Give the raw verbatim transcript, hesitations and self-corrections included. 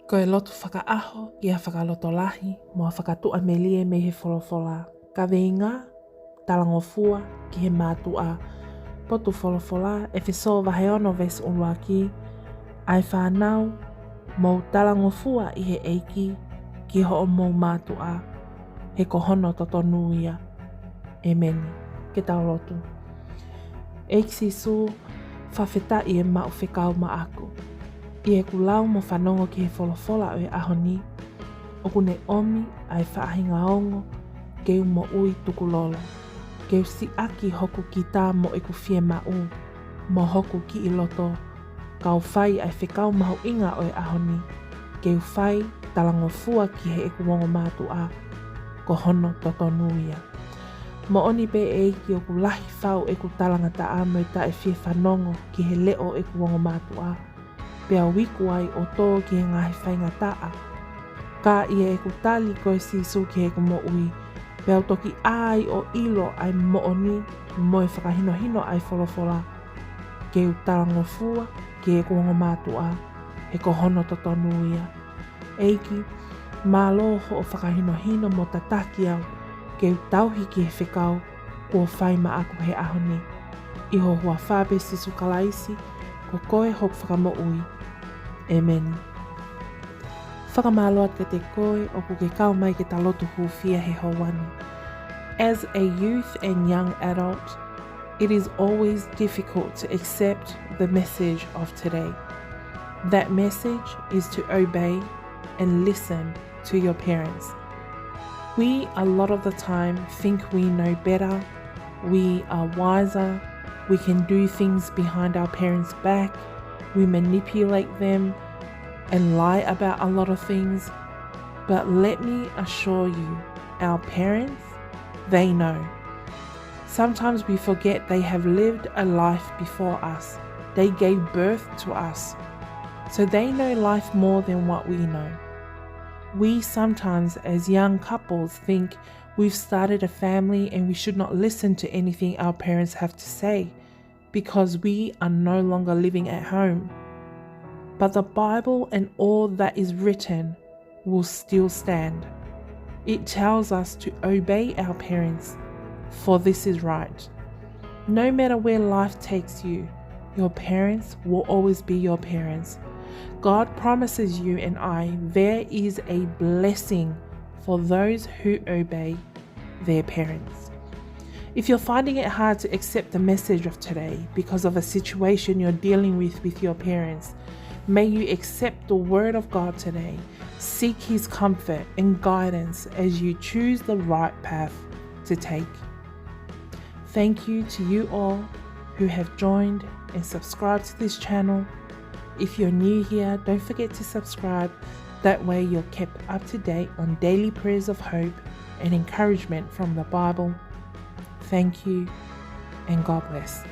Ko e lotu fakaʻaho ki ha fakalotolahi mo ha fakatuʻamelie mei he folofola. Kaveinga: Talangofua ki he mātuʻa. Potu folofola, ʻEfesō vahe ono veesi ʻuluaki: ʻA e fānau, mou talangofua ʻi he ʻEiki ki hoʻomou mātuʻa, he ko hono totonu ia. ʻEmeni. Ke tau lotu. ʻEiki Sīsū, fakafetaʻi ʻi he maʻu fekau maʻaku. ʻI heʻeku lau mo fanongo ki he folofola ʻo e ʻaho ni, ʻoku ne ʻomi ʻa e faʻahinga ongo ke u moʻui tukulolo, ke u siʻaki hoku kita mo ʻeku fiemaʻu, mo hoku kiʻi loto, kau fai ʻa e fekau mahuʻinga ʻo e ʻaho ni, ke u fai talangofua ki heʻeku ongo mātuʻa, ko hono totonu ia. Moʻoni pē ʻEiki, ʻoku lahi fau ʻeku talangataʻa mo e taʻefiefanongo ki he leʻo ʻeku ongo mātuʻa, pea u iku ai ʻo tō ki he ngaahi faingataʻa. Ka ʻi heʻeku tali koe Sīsū ki heʻeku moʻui, pea u toki ʻā ai ʻo ʻilo ʻa e moʻoni mo e fakahinohino ʻa e folofola, ke u talangofua ki heʻeku ongo mātuʻa, he ko hono totonu ia. ʻEiki, mālō hoʻo fakahinohino mo tataki au ke u tauhi ki he fekau kuo fai maʻaku he ʻaho ni. ʻI ho huafa pē Sīsū Kalaisi, ko koe hoku Fakamoʻui. ʻEmeni. Fakamālō atu kiate koe ʻoku ke kau mai ke ta lotu hūfia he houa ni. As a youth and young adult, it is always difficult to accept the message of today. That message is to obey and listen to your parents. We, a lot of the time, think we know better, we are wiser, we can do things behind our parents' back, we manipulate them and lie about a lot of things. But let me assure you, our parents, they know. Sometimes we forget they have lived a life before us. They gave birth to us. So they know life more than what we know. We sometimes, as young couples, think we've started a family and we should not listen to anything our parents have to say because we are no longer living at home. But the Bible and all that is written will still stand. It tells us to obey our parents, for this is right. No matter where life takes you, your parents will always be your parents. God promises you and I there is a blessing for those who obey their parents. If you're finding it hard to accept the message of today because of a situation you're dealing with with your parents, may you accept the word of God today. Seek his comfort and guidance as you choose the right path to take. Thank you to you all who have joined and subscribed to this channel. If you're new here, don't forget to subscribe. That way you're kept up to date on daily prayers of hope and encouragement from the Bible. Thank you and God bless.